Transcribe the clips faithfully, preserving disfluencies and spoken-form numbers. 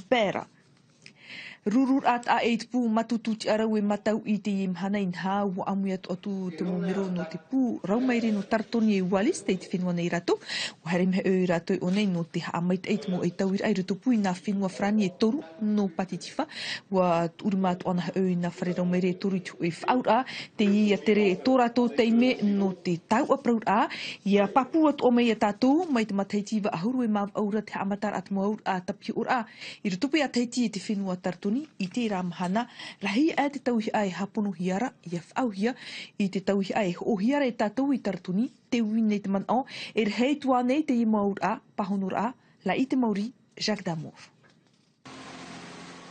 Pera. Ruru rā taʻa e i te pū Matutu Tiʻarau e mātau i teie mahana inaha ua ʻāmui atu atu te mau mero nō te pū rau maere nō Taratoni e Wallis tei te fenua nei rātou. Ua haere mai hoʻi rātou i ʻō nei nō te haʻamaitaʻi i te mau e tauiraʻa i roto pū i nā fenua farāni e toru nō Pātitifa. Ua tuʻurima atu ʻana hoʻi i nā fare rau maere e toru i te hōʻē faʻaauraʻa. Teie ia tere e tō rātou taime nō te tauʻa parauraʻa. Ia pāpū atu ʻo mai ia tātou mai te matahiti vaʻu ʻahuru e mā vaʻu ra te haʻamataraʻa te mau auraʻa tāpihoʻoraʻa i roto pū ia Tahiti e te fenua Taratoni i terā mahana. Rahi aʻe te tauihaʻa e hāponohia ra ia faʻaauhia i te tauihaʻa e hoʻohia ra e tātou i Taratoni. Te ui nei te manaʻo e rahi atu ā nei teie mau auraʻa pāhonoraʻa. Laʻi te mauri Jacques Damour.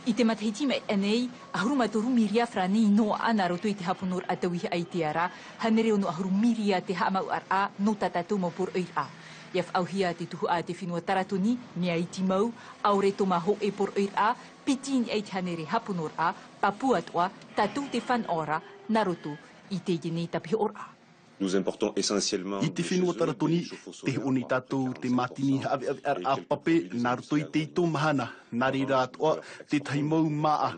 I te matahiti maʻiri aʻe nei ʻahuru mā toru miria farāni i noaʻa nā roto i te hāponoraʻa tauihaʻa i te ara. Hānere ono ʻahuru miria te haʻamāuʻaraʻa nō tā tātou mau poroʻiraʻa. Ia faʻaauhia te tuhaʻa a te fenua Taratoni mea iti mau ʻaore tō mā hōʻē poroʻiraʻa. Piti i niʻa i te hānere hāponoraʻa pāpū atoʻa tātou te fānaʻo ra nā roto i teie nei tāpihoʻoraʻa. I te fenua Taratoni te hoʻo nei tātou te mātini haʻaveʻaveʻaraʻa pape nā roto i te ito mahana. Nā reira atoʻa tētahi mau māʻa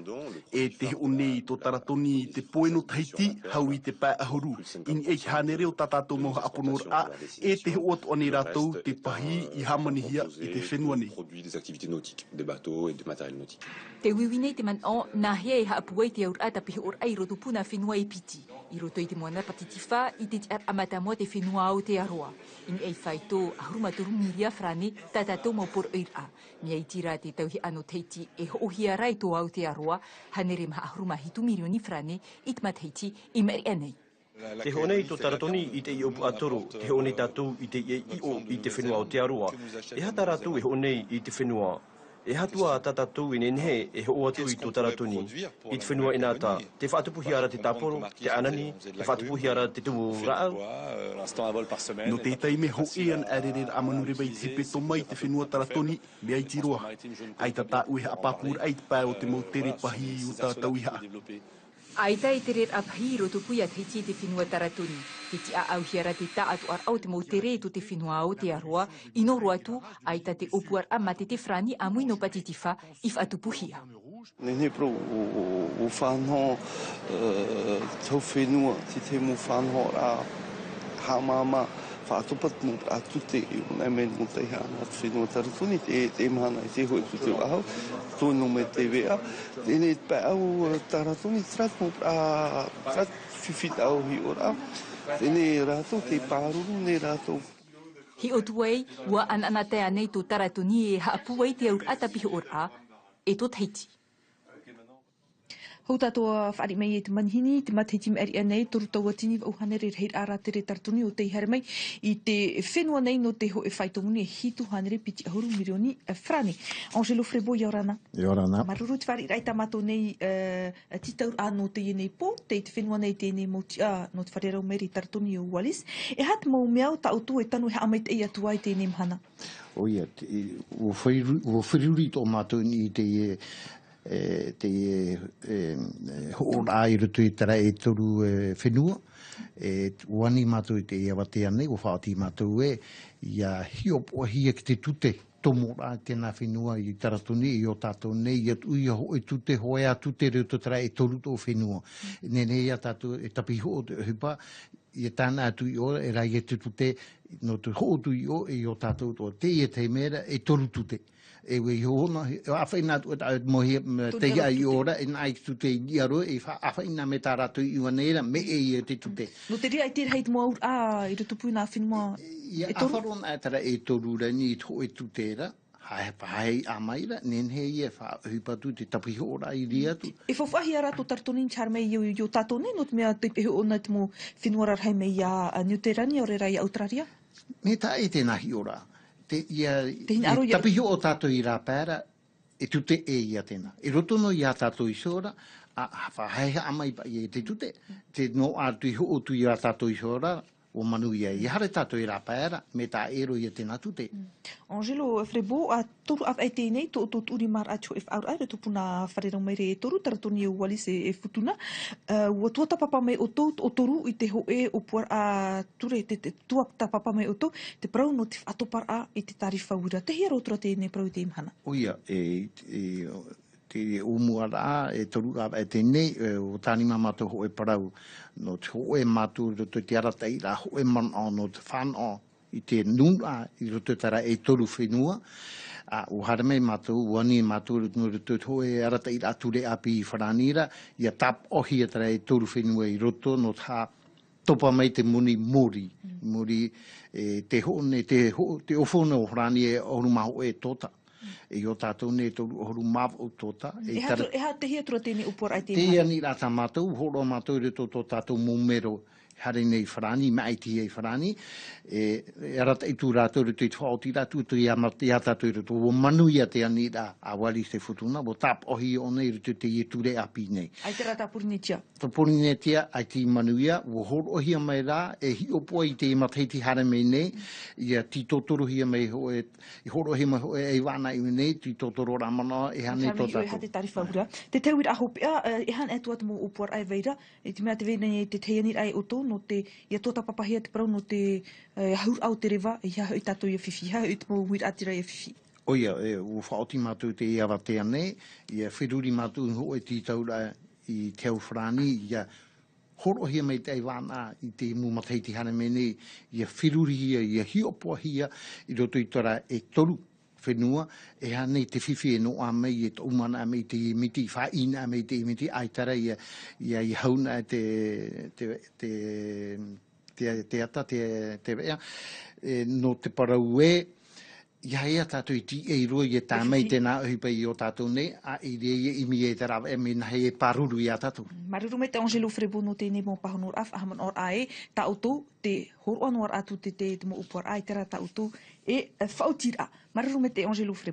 e te hoʻo nei tō Taratoni i te poe nō Tahiti hau i te pae ʻahuru. I niʻa i te hānere o tā tātou mau haʻaponoraʻa e te hoʻo atoʻa nei rātou te pahī i hāmanihia i te fenua nei. Te uiui nei te manaʻo nāhea e haʻapūai te auraʻa tāpihoʻoraʻa i roto pū nā fenua e piti. I roto i te moana Pātitifa i te tiʻaraʻa mātāmua te fenua Aotearoa. I niʻa i faito ʻahuru mā toru miria farāne tā tātou mau poroʻiraʻa. Mea iti rā te tauihaʻa nō Tahiti e hoʻohia ra i tō Aotearoa. Hānere maha ʻahuru mā hitu mirioni farāne i te matahiti i maʻiri aʻe nei. Te hoʻo nei tō Taratoni i te iʻo puʻa toro te hoʻo nei tātou i te iʻo i te fenua Aotearoa. E aha tā rātou e hoʻo nei i te fenua? E aha atu ā tā tātou e nehenehe e hoʻo atu i tō Taratoni i te fenua ʻEnata? Te faʻatupuhia ra te tāporo, te ʻānani, te faʻatupuhia ra te tumu rāʻau. Nō te taime hoʻi ana ʻarereʻa manureva i te hepetoma i te fenua Taratoni. Mea iti roa. ʻAita tāʻu e haʻapāpūraʻa i te pae o te mau tere pahī o tā tauihaʻa. ʻAita e tereraʻa pahī i roto pū ia Tahiti e te fenua Taratoni. Te tiʻaʻauhia ra te taʻatoʻaraʻa o te mau tere e tō te fenua Aotearoa. I nō roa atu ʻaita te ʻōpuaraʻa mātete farāni ʻāmui nō Pātitifa i faʻatupuhia. Nehenehe parau ʻo fānaʻo tau fenua te te mau fānaʻoraʻa haʻamāmā. Faʻatopa te mau paraʻa tute i ʻō nei mai nō taihaʻa nā te fenua Taratoni te mahana i te hoʻe tute ʻahu. Tō nō mai te veʻa. Teie nei te pae ʻau Taratoni te rā te mau paraʻa te rā te fifi taʻau hiʻoraʻa. Teie nei rātou te pāruru nei rātou. Hiʻo tuai ua ʻanaʻanatae nei tō Taratoni e haʻapūai te auraʻa tāpihoʻoraʻa e tō Tahiti. Hou tātou a fāriʻi mai i te manihini i te matahiti maʻiri aʻe nei toru tauatini vaʻu hānere rahiraʻa rā tere Taratoni o tei haere mai i te fenua nei nō te hoʻe faito moni e hitu hānere piti ʻahuru mirioni farāne. Angelo Frebo ia ora na. Ia ora na. Māuruuru te fāriʻiraʻa i tā mātou nei titauraʻa nō teie nei pō tei te fenua nei teie nei mau tiʻa nō te fare rau maere i Taratoni o Wallis. E aha te mau mea o tā ʻoutou e tano e haʻamaitaʻi atu ai teie nei mahana? ʻOia ua feruri tō mātou i teie te hoʻoraʻa i roto i te rā e toru fenua. E ua ani mātou i te avatea nei ua faʻaoti mātou e ia hiʻopoʻahia ki te tute tomoraʻa tēnā fenua i Taratoni i ō tātou nei ia tuʻu ia hoʻe tute hoʻe ā tute roto te rā e toru tō fenua. Nehenehe ia tātou e tāpihoʻo te ʻohipa ia tāna atu i ʻō e rā ia te tute nō te hoʻo atu i ʻō i ō tātou tō teie taime ra e toru tute. E ua i hōna ʻāfaʻina atu ʻo tāʻau te mau hia te ia i ʻō ra e nā i te tute i niʻa roa e ʻāfaʻina mai tā rātou i ʻua nei ra me e ia te tute. Nō te reira i te rahi te mau auraʻa i roto pū nā fenua ia e toru. ʻĀfaʻi roa nā e tara e toru ra ni i te hoʻe tute ra. Hae faʻahaʻi ʻā mai ra nehenehe ia e faʻaʻohipa atu te tāpihoʻoraʻa i reira atu. E faʻahaʻi ia rātou Taratoni te haere mai i ō tātou nei nō te mea tei pēhea ʻōna te mau fenua rarahi mai ia Niu Terani ʻaore rā ia Auteraria. Mea taʻa e tēnā hiʻoraʻa te ia tāpihoʻo tātou i rā pae ra. E tute e ia tēnā i roto nō ia tātou iho ra. A faʻahaʻi haʻamai paʻi e te tute te noaʻa atu i hoʻo atu i rā tātou iho ra. ʻo manuia. ʻIa haere tātou e rāpae ra, mai tā ʻero ia tēnā tute. Angelo Frebo, ā, toru ʻāvaʻe teie nei, tō, tō tuʻurimaraʻa te hōʻē faʻaʻauraʻa, i roto pū nā fare rau maire e toru, Taratoni, Wallis e, e Futuna. Ā, ʻua tuatāpapa mai ʻoutou, ʻo toru i te hōʻē ʻōpuaraʻa ture, te, te tuatāpapa mai ʻoutou, te parau nō te faʻatoparaʻa i te tārifa uira. Tē hea roa atu ra teie nei parau i teie mahana? ʻOia, e, e, te ʻōmuaraʻa, e toru ʻāvaʻe teie nei, e, ʻua tānima mātou hōʻē parau, nō te hōʻē mātou i roto i te arataʻiraʻa, hōʻē manaʻo, nō te fānaʻo i te nūnaʻa, i roto i terā e toru fenua, ā, ʻua haere mai mātou, ʻua ani mātou, nō roto i te hōʻē arataʻiraʻa ture ʻāpī i Farāni ra, ʻia tāpaʻohia terā e toru fenua i roto, nō te hā, topa mai te moni mōrī. Mōrī, e, te hoʻo nei, te hoʻo, te ʻōfau nei o Farāni e ʻahuru mā hōʻē tōtā. E ʻo tātou nei toru ʻahuru mā vaʻu tōtā. E E hea tara- tu-, e hea, tē hea atu ra teie nei ʻōpuaraʻa i teie mahana? Tē ani ra tā mātou, hōroʻa mātou i roto tō tātou mau mero, haere nei i Farāni, maʻitihia i Farāni, e, e arataʻi atu rātou i roto i te faʻaotiraʻa atu, atu ia ma-, ia tātou i roto, ʻua manuia te aniraʻa a Wallis e Futuna, ʻua tāpaʻohia ʻōna i roto i teie ture ʻāpī nei. ʻAita rā tā Porinetia. Tā Porinetia, ʻaita i manuia, ʻua hōroʻahia mai rā, e hiʻopoʻa i te matahiti haere mai nei, ʻia tītotorohia mai hōʻē, i hōroʻahia mai hōʻē ʻaivānaʻa i ʻō nei, tītotoro rā manaʻo, e aha nei tō tātou. E aha nei tō tātou. Te tauiraʻa hopeʻa, e, e aha nei atu ā te mau ʻōpuaraʻa e vai ra, i te mea tē vai nei te tahi aniraʻa e ʻoutou, nō te, ʻia tuatāpapahia te parau nō te, e, hauraʻa o te reva, e aha hoʻi tātou ʻia fifi, e aha hoʻi te mau uiraʻatira ʻia fifi. ʻOia, e, ʻua faʻaoti mātou i teie ʻāvatea nei, ʻia feruri mātou i hōʻē tītauraʻa i te hau Farāni, ʻia hōroʻahia mai te ʻaivānaʻa i te mau matahiti haere mai nei, ʻia ferurihia, ʻia hiʻopoʻahia i roto i terā e toru fenua, e aha nei te fifi e noaʻa mai, e tuʻumanaʻa mai i teie miti, faʻaʻīnaʻa mai i teie miti, ʻaita rā ʻia, ʻia, ʻia hau na te, te, te, te, te ata, te, te veʻa, e, nō te parau ē, ʻeiaha tātou i tīaʻi roa, ʻia tāmau i te nā ʻohipa i ō tātou nei, ā, i reira ʻia ʻimi e te rāveʻa mea nāhea e pāruru ia tātou. Māuruuru maitaʻi Angelo Frebo nō teie nei mau pāhonoraʻa, faʻahaʻamanaʻoraʻa ē, tā ʻoutou, tē hōroʻa noa ra atu te, te, te mau ʻōpuaraʻa, ʻaita rā tā ʻoutou, e, e, faʻaotiraʻa. Māuruuru maitaʻi Angelo Frebo.